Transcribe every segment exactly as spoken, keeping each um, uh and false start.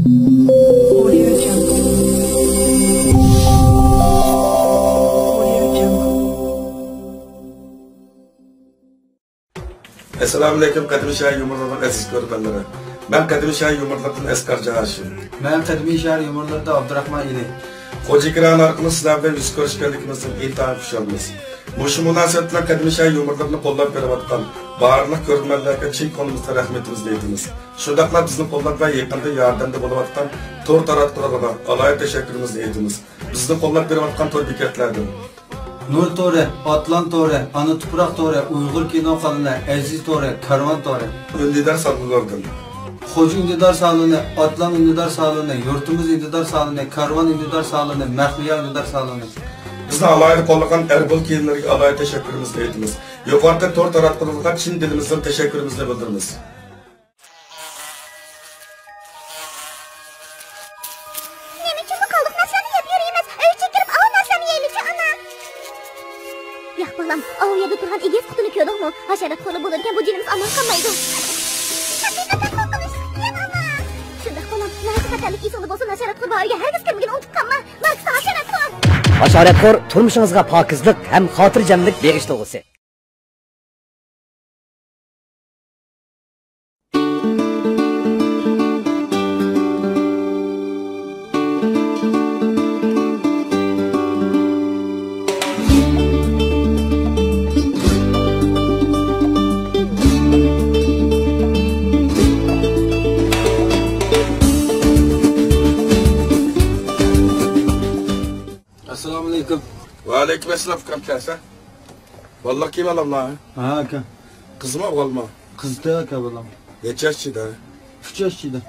Audio Jungle. Audio Jungle. ئەسسالامۇئەلەيكۇم، قەدىمىي شەھەر يۇمۇرلىرىنىڭ ئەزىز كۆرۈرمەنلىرى. مەن قەدىمىي شەھەر يۇمۇرلىرىدىن ئەسقەر جاھاشىم. مەن قەدىمىي شەھەر يۇمۇرلىرىدا ئابدۇراخمان ئېلى. خوجا ئېكران ئارقىلىق سىلەر بىلەن يۈز كۆرۈشكەنلىكىمىزدىن ئىنتايىن خۇشالمىز. مۇشۇ مۇناسىۋەت بىلەن قەدىمىي شەھەر يۇمۇرلىرىنى قوللاپ بېرىۋاتقان بارلىق كۆرۈرمەنلەرگە چىن كۆڭلىمىزدىن رەھمىتىمىزنى ئېيتىمىز. شۇنداقلا بىزنى قوللاپ ۋە يېقىندا ياردەمدە بولۇۋاتقان تور تاراتقۇلىرىغا ئالاھىدە تەشەككۈرىمىزنى ئېيتىمىز. بىزنى قوللاپ بېرىۋاتقان تور بېكەتلەردىن نۇر تورى، ئاتلان تورى، ئانا تۇپراق تورى، ئۇيغۇر كىنو قانىلى، ئەزىز تورى، كارۋان تورى. ئۈندىدار سالونلىرىدىن خوجا ئۈندىدار سالونى، ئاتلان ئۈندىدار سالونى، يۇرتىمىز ئۈندىدار سالونى، كارۋان ئۈندىدار سالونى، مەخلىيا ئۈندىدار سالونى. بىزنى ئالاھىدە قوللىغان ئەربول كىيىملىرىگە ئالاھىدە تەشەككۈرىمىزنى ئېيتىمىز. يۇقىرىقى تور تاراتقۇلىرىغا چىن دىلىمىزدىن تەشەككۈرىمىزنى بىلدۈرىمىز. نېمە ئۈچۈن بۇ قالدۇق نەرسىلەرنى يەپ يۈرىمىز؟ ئۆيگە كىرىپ ئاۋۇ نەرسىلەرنى يەيلىچۇ، ئانا. ياق، بالام، ئاۋۇ يەردە تۇرغان ئېگىز قۇتىنى كۆردۈڭمۇ؟ ھاشاراتخورلار بولىدىكەن، بۇ جېنىمىز ئامان قالمايدۇ. ھەقىقەتەن قورقۇنچلۇق ئىكەن، ئانا. شۇنداق، بالام، ناھايىتى خەتەرلىك. ئېسىڭدە بولسۇن، ھاشاراتخور بار يەرگە ھەرگىز كىرمىگىن، ئۇنتۇپ قالما. ماركس ھاشاراتخور. ھاشاراتخور تۇرمۇشىڭىزغا پاكىزلىق ھەم خاتىرجەملىك بېغىشلىغۇسى. ئەسسالامۇئەلەيكۇم. ۋەئەلەيكۇم ئەسسالام، ئۇكام، كەلسە. بالىلار كىم ئالاملا؟ ھە، ئاكا. قىزمۇ، ئوغۇلمۇ؟ قىزدى، ئاكا، بالام. نەچچە ياشچىدا؟ ئۈچ ياشچىدا.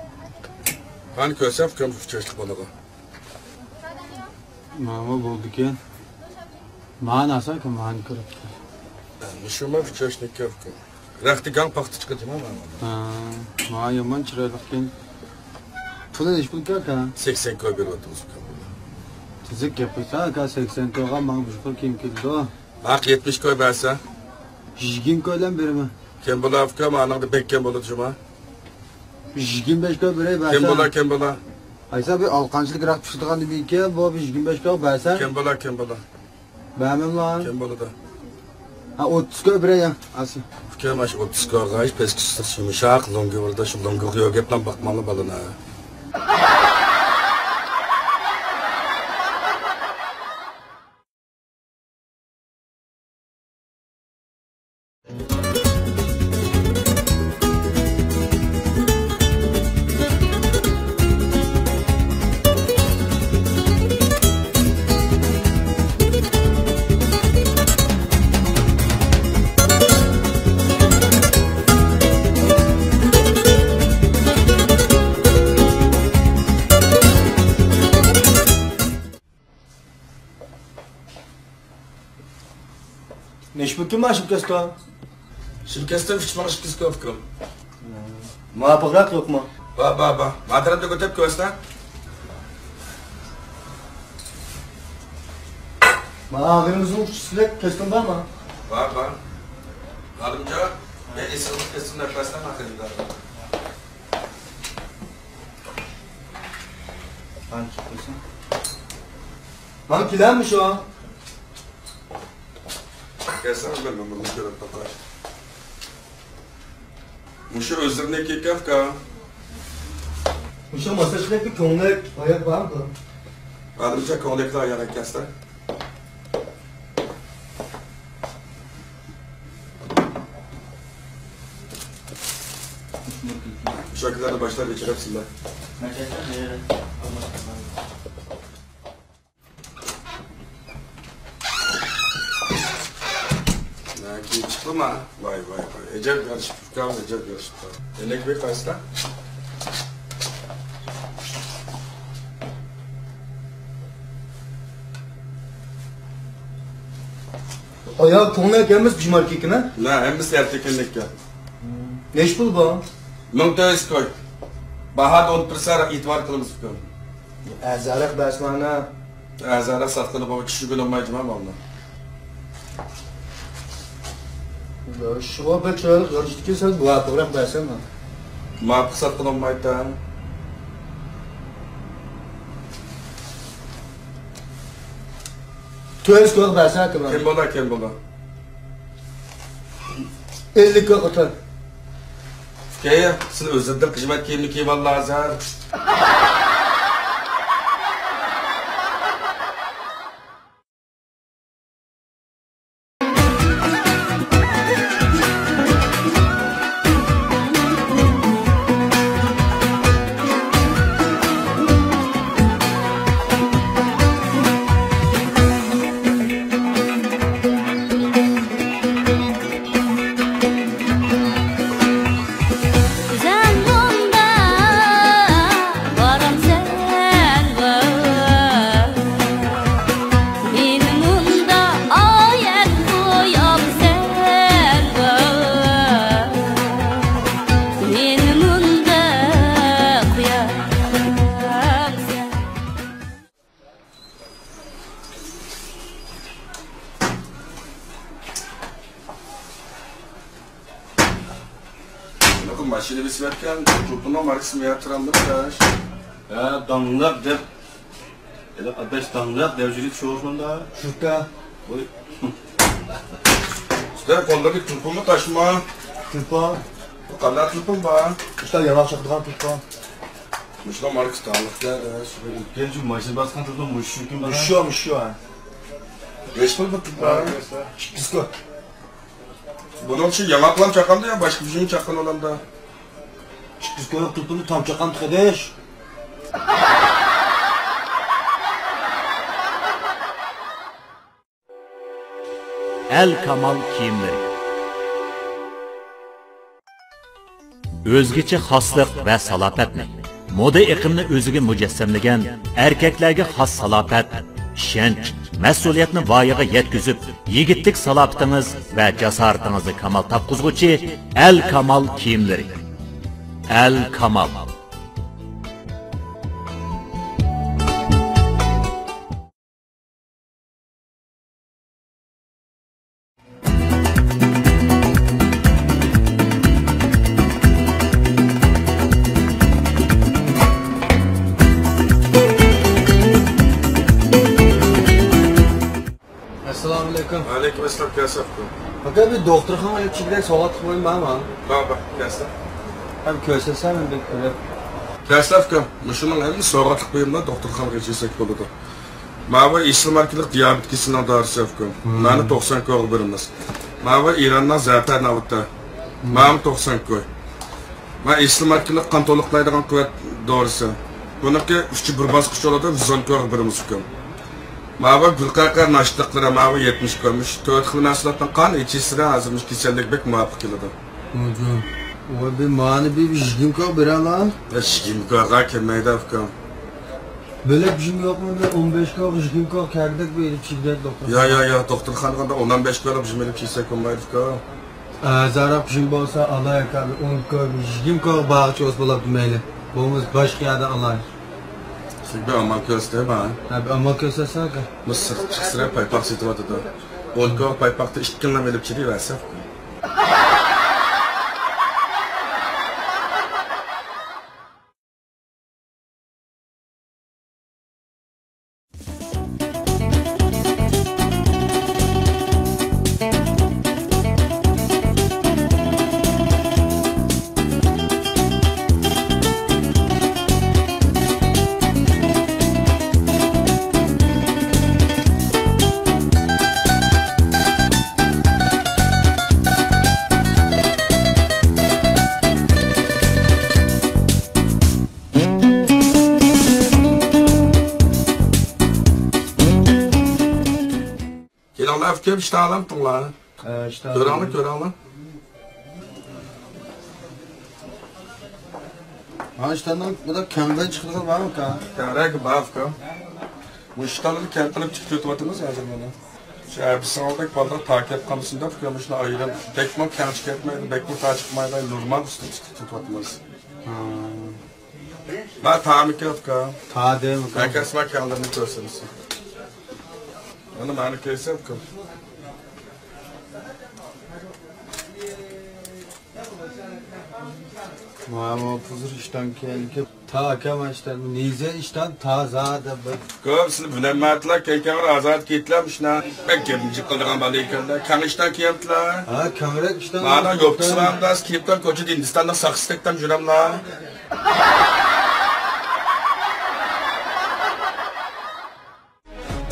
قانى، كۆرسەم، ئۇكام، ئۈچ ياشلىق بالىغا. ماما بولدىكەن. مانا ئاسان، ئاكا، مانا كۆرۈپ. مۇشۇما ئۈچ ياشلىق ئۇكام. رەختىگاڭ پاختا چىقىدىما مانا. ھا، مانا يامان چىرايلىقكەن. پۇلى نەچچە پۇلكەن، ئاكا؟ سەكسەن كوي بېرىۋاتىمىز، ئۇكام. تۈزۈك گەپ قىلساڭ، ئاكا، سەكسەن كويغا ماڭا بىر خىل كىيىم كېلىدۇ. ھەق، يەتمىش كوي بەرسە. يىگىرمە كويلام بېرىمەن. كەم بولا، ئۇكام، ئانىڭدا بەك كەم بولىدۇ جۇما. يىگىرمە بەش كوي بېرەي بەرسە. كەم بولا، كەم بولا. ئايسا بىر ئالقانچىلىك راق پىشىدىغان نېمە ئىكەن، بۇ بىر يىگىرمە بەش كوي بەرسە. كەم بولا، كەم بولا. بەرمەملا. كەم بولىدۇ. ھە، ئوتتۇز كوي بېرەي يا، ئاسا. ئۇكام، ئاشۇ ئوتتۇز كويغا ھېچ پەسكۈچ يۇمشاق لوڭگا بولىدۇ، شۇ لوڭگىغا يوق گەپلەرنى باقماڭلار بالىنى. نەچچە پۇل ئىكەن شىمكەستو؟ شىمكەستو ئۈچ مىڭ ئىككى يۈز كوپىكوم. مۇۋاپىقراق يوقمۇ؟ بار، بار، بار. ما تەرەپتە كۆتەپ كۆرسە. ما ئاغىنىمىزنىڭ ئۇچىسىدەك كەستىن بارمۇ؟ بار، بار. خانىمجان، مەن ئېسىللىق كەستىن ئەپەسلەم ئاخىرىدا. قانچە قىلسۇن؟ ماڭا كېلەممۇ شۇ؟ كەلسەڭ بىلەن مەن بۇنى كۆرۈپ باقاي. مۇشۇ ئۆزلىرىنىڭكى ئىكەن، ئۇكا. مۇشۇ ماساژدەك بىر كۆڭلەك ئاياغ بارمۇ؟ ھازىرچە كۆڭلەكلەر ئاياغ ئەكەلسە. شۇ ئاكىلارنى باشلاپ ئېچىرەپسىلەر. ھە، كېيىن چىقتىما؟ ۋاي، ۋاي، ۋاي. ئەجەب يارىشىپتۇ، ئۇكام، ئەجەب يارىشىپتۇ. يەنە بىر قايسىلا؟ ئايا، كۆڭلەك ھەممىسى بىمار كېكىنە؟ لا، ھەممىسى ئەرتەكەنلىككە. نەچچە پۇل بۇ؟ مىڭ تۆت يۈز كوي. باھادا ئون پىرسەنت ئېتىبار قىلىمىز، ئۇكام. ئەرزانراق بەرسىلەنا. ئەرزانراق ساتقىلى بولماي، چۈشۈرگىلى بولمايدۇ مانا. شۇغا بەك چىرايلىق يارىشىدىكەن، سەل مۇۋاپىقراق بەرسەن ماڭا. مۇۋاپىق ساتقىلى بولمايدۇ. تۆت يۈز كوي بەرسە، ئاكا. كەم بولا، كەم بولا. ئەللىك كوي قوتار. ئۇكا، سىلەر ئۆزلىرىدىن خىزمەت كىيىمىنى كىيىۋاللا ھازىر. سەن مۇندا بارامسەن ۋاي، مېنى مۇندا ئايەت قويامسەن ۋاي، مېنى مۇندا قويامسەن. ماشىنا بېسىۋەتكەن، تۇرپىنىڭ ماركىسىمۇ يا ترامدىمۇ داش؟ ھە، داڭلىق دەپ. ھېلى ئاداش داڭلىق دەپ يۈرۈپ شۇ ئورنۇمدا. شۇكا. ۋوي. ئۇستا، قوللىرىدىكى تۇرپىنمۇ تاشما؟ تۇرپا. بۇ قانداق تۇرپىن بار؟ ئۇستا، ياڭاق چاقىدىغان تۇرپا. مۇشۇلار ماركىسى تالىق يا، ئە، شۇ. ئۆتكەن شۇ ماشىنا باسقان تۇردۇم، مۇشۇ شۇكى. مۇشۇ، مۇشۇ، ھە. نەچچە پۇل بۇ تۇرپا؟ ئىككى يۈز كوي. بۇنىڭ ئۈچۈن ياڭاقلام چاقامدۇ يا باشقا بىر شېمۇ چاققان بولامدۇ؟ ئىككى يۈز كويلۇق تۇرپىنى تام چاقامدۇ قېرىنداش؟ ئەل كامال كىيىملىرى. ئۆزگىچە خاسلىق ۋە سالاپەتنى، مودا ئېقىمنى ئۆزىگە مۇجەسسەملىگەن ئەركەكلەرگە خاس سالاپەت، ئىشەنچ، مەسئۇلىيەتنى ۋايىغا يەتكۈزۈپ، يىگىتلىك سالاپىتىڭىز ۋە جاسارىتىڭىزنى كامال تاپقۇزغۇچى ئەل كامال كىيىملىرى. ئەل كامال. ئەسسالامۇئەلەيكۇم. ۋەئەلەيكۇم ئەسسالام، كەلسە ئۇكام. ئاكا، بىر دوختۇرخانىغا ئېلىپ چىقىدىغان سوۋغاتلىق بۇيۇم بارمۇ؟ بار، بار، كەلسە. ھەم كۆرسەتسەم، مەن بىر كۆرۈپ. كەلسە ئۇكام، مۇشۇنىڭ ھەممىسى سوۋغاتلىق بۇيۇملار، دوختۇرخانىغا ئېلىپ چىقساك بولىدۇ. ماۋۇ ئېسىل ماركىلىق دىيابېت كېسىلىنىڭ دورىسى ئۇكام. مم. مانا توقسان كويغا بېرىمىز. ماۋۇ ئىراننىڭ زەپەر ناۋىتى. مم. مانا توقسان كوي. مانا ئېسىل ماركىلىق قان تولۇقلايدىغان قۇۋۋەت دورىسى. بۇنىڭكى ئۈچى بىر باسقۇچ بولىدۇ، يۈز ئون كويغا بېرىمىز ئۇكام. ماۋۇ گۈلقەھۋە ناشتىلىقلىرى، ماۋۇ يەتمىش كوي. مۇشۇ تۆت خىل مەھسۇلاتنىڭ قان ئېچىشىسىدە ھازىر مۇشۇ كېسەللىككە بەك مۇۋاپىق كېلىدۇ. ھوجام، ۋاي، بىر مانا بىر يىگىرمە كوي بېرەلا. يا، يىگىرمە كويغا كەلمەيدۇ ئۇكام. بۆلەك بىر يوقمۇ؟ بىر ئون بەش كوي، يىگىرمە كوي كەلگۈدەك بىر ئېلىپ چىقىدۇ دوختۇرخانا. يا، يا، يا، دوختۇرخانىغا ئون بەش كويلۇق بىر ئېلىپ چىقساك بولمايدۇ ئۇكام. ئازراق بىر بولسا ئالاي ئاكا، بىر ئون كوي، بىر يىگىرمە كوي بارغىچە بولسا بولامدۇ مەيلى. بولمىسا باشقا يەردە ئالاي. سىز بىر ئامال كۆرسىتەي ماڭا. ھە، بىر ئامال كۆرسەتسەڭ ئاكا. بۇ سىرتقا چىقسىلا پايپاق سېتىۋاتىدۇ. ئون كوي پايپاقتا ئىككىنى ئېلىپ چىقىۋەرسە. كېلىڭلار، ئۇكام، ئىشتىھالامتىڭلار؟ ھە، ئىشتىھالام. كۆرۈڭلار، كۆرۈڭلار. ھا، ئىشتاننىڭ بۇدا كەڭرەك چىقىدىغان بارمۇ ئۇكا؟ كەڭرەك بار ئۇكا. بۇ ئىشتاننى كەڭ قىلىپ چىقىپ كېتىۋاتىمىز ھازىر مانا. شۇ ھەپىسىڭىزدەك بالىلار تاكەت قالمىسۇن دەپ ئۇكا، مۇشۇنى ئايرىم بەكمۇ كەڭ چىقىپ كەتمەيدۇ، بەكمۇ تار چىقمايدۇ، نورمال ئۈستىدە چىقىپ كېتىۋاتىمىز. ھا. ما تامىكى ئۇكا. تا دېمە ئۇكا. ھەركەس ما كەڭلىرىنى كۆرسىمىز. مانا مانا كۆرسەم ئۇكا. ماما پۇزۇر ئىشتان كېيىن كېلىپ، تا ئاكام ئىشتان، نېزە ئىشتان تازا دەپ بىر. كۆپ سىلى بىلەنمەتلا، كەيكەڭلار ئازاد كېتىلەم ئىشنا. بەك گەپنى جىق قىلىدىغان بالا ئىكەنلەر. كەڭ ئىشتان كېيەمتىلا. ھا، كەڭرەك ئىشتان. مانا يوپكىسى بارمىدا، كېيىپتان كوچىدا ھىندىستاندا ساقسىتەكتەم جۈرەملا.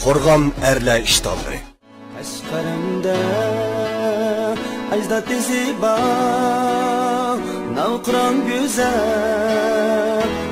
قورغان ئەرلەر ئىشتانلىرى. قەشقىرىمدە ئەجدادى زىبا، ناۋقىران گۈزەل.